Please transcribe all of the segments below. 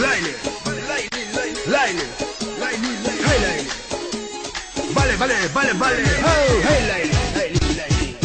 Лайли, Лайли, hey Лайли, бале, бале, бале, бале, hey, hey Лайли, Лайли, Лайли.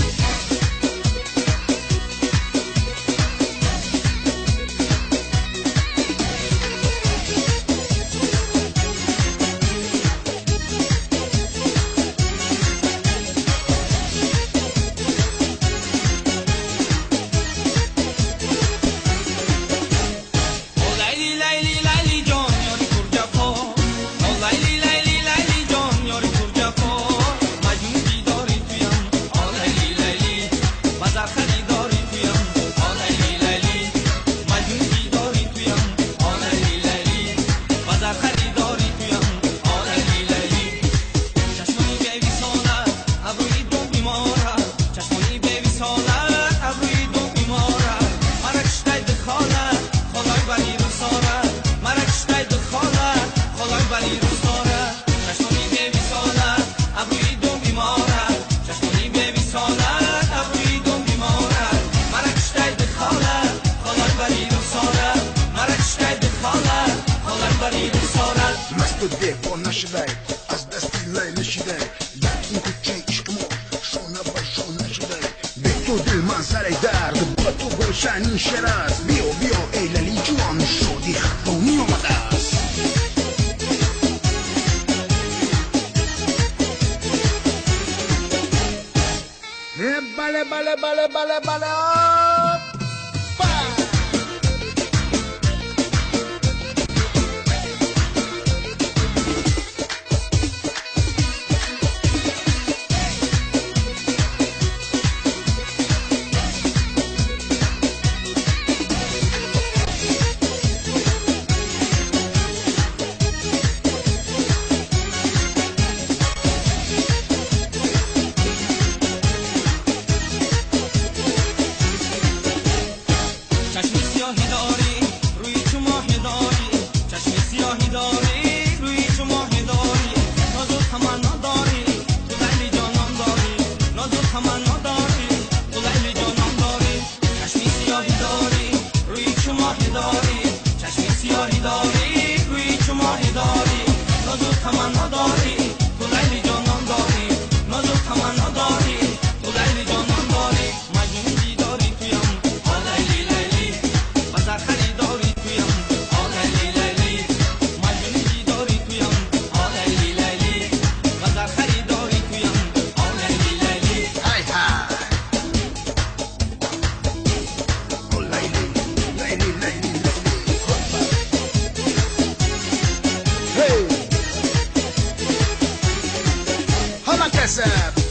Девона шидай, аз дасти Лайли шидай, дар ин кӯчаи ишқи мо шона ба шона шидай. Бе ту дил ман сари дард, ба ту гулшани шер аст. Биё, биё, эй Лали ҷон, шоди хатонӣ омадааст. Бале, бале, бале, бале, бале, опа! Hey! Hama Keseb!